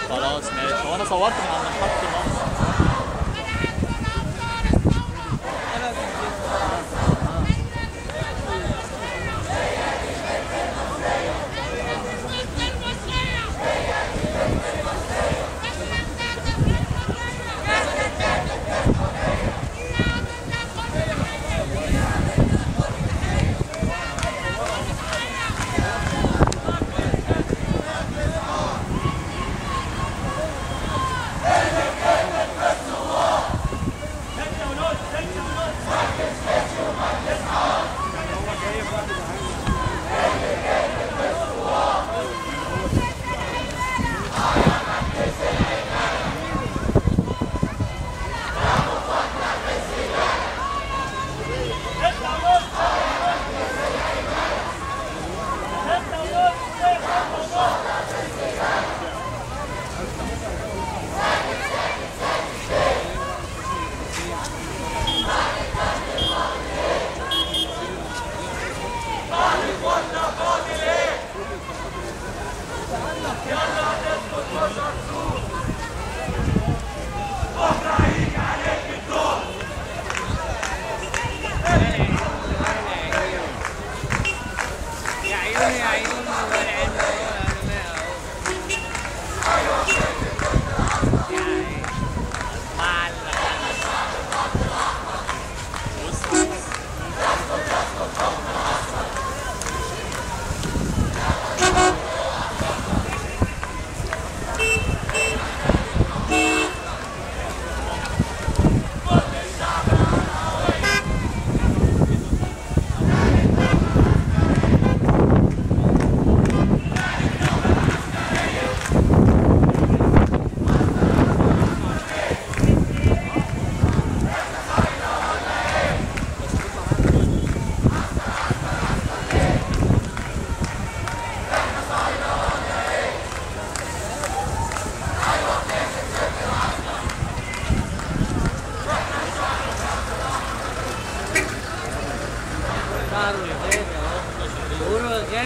خلاص ماشي. هو انا صورت من عند محطة الرمل.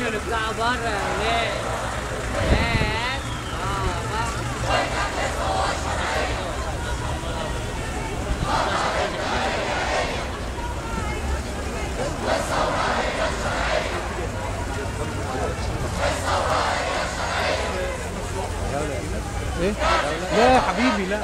منه اللي بتاع بره يا ولاد. ايه؟ لا يا حبيبي لا.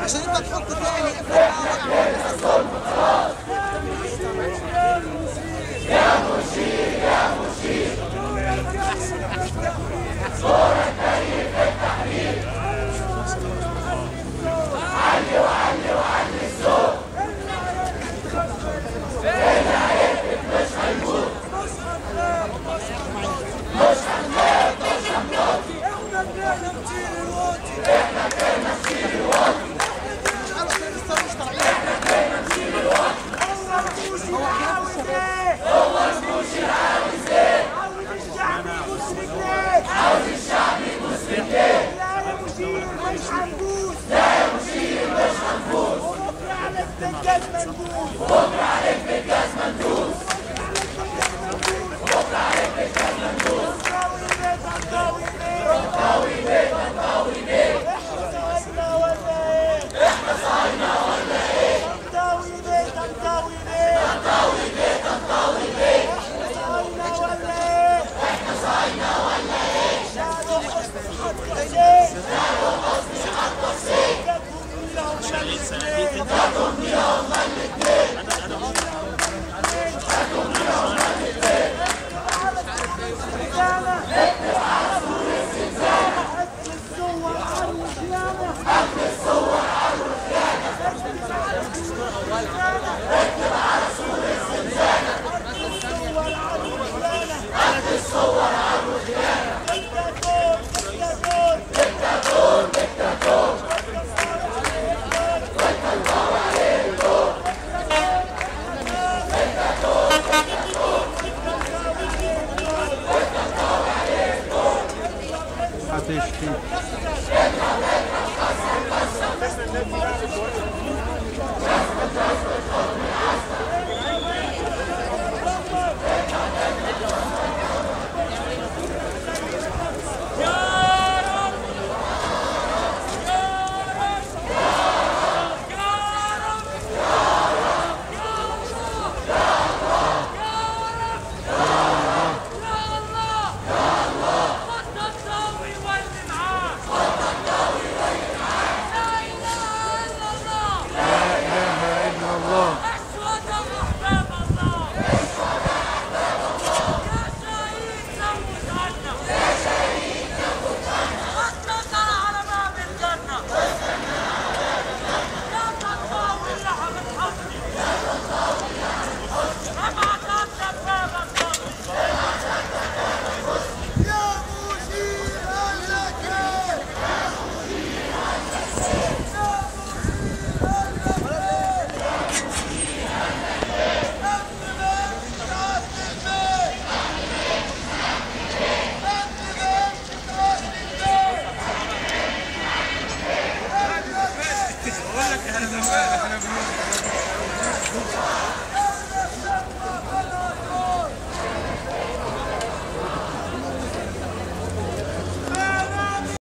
عشان انت تحط تاني. يا مشير يا مشير صورة تاريخ التحرير، علي وعلي وعلي الصوت، اللي هيكتب مش هيموت، مش هنموت مش هنموت، احنا كرهنا نشيل الواطي، احنا كرهنا نشيل الواطي، احنا كرهنا نشيل الواطي. هو المشير عاوز ايه؟ عاوز الشعب يبوس رجليه، عاوز الشعب يبوس رجليه. لا يا مشير مش هنبوس، لا يا مشير مش هنبوس، وبكره عليك بالجزمه ندوس، وبكره عليك بالجزمه ندوس، وبكره عليك بالجزمه ندوس، وبكره. طنطاوي ليه طنطاوي ليه طنطاوي ليه طنطاوي ليه احنا صهاينة ولا ايه؟ احنا صهاينة ولا ايه؟ طنطاوي ليه طنطاوي ليه طنطاوي ليه طنطاوي ليه احنا صهاينة ولا ايه؟ احنا صهاينة ولا ايه؟ شالوا حسني حط حسين شالوا حسني حط حسين جابهم ليهم الاثنين جابهم ليهم الاثنين جابهم ليهم الاثنين قتل الصور على الخيانة قتل الصور على الخيانة اكتب على سور الزنزانة قتل الصور على الخيانة قتل الصور على الخيانة دكتاتور دكتاتور دكتاتور دكتاتور والطنطاوي عليه الدور دكتاتور دكتاتور هتشتي.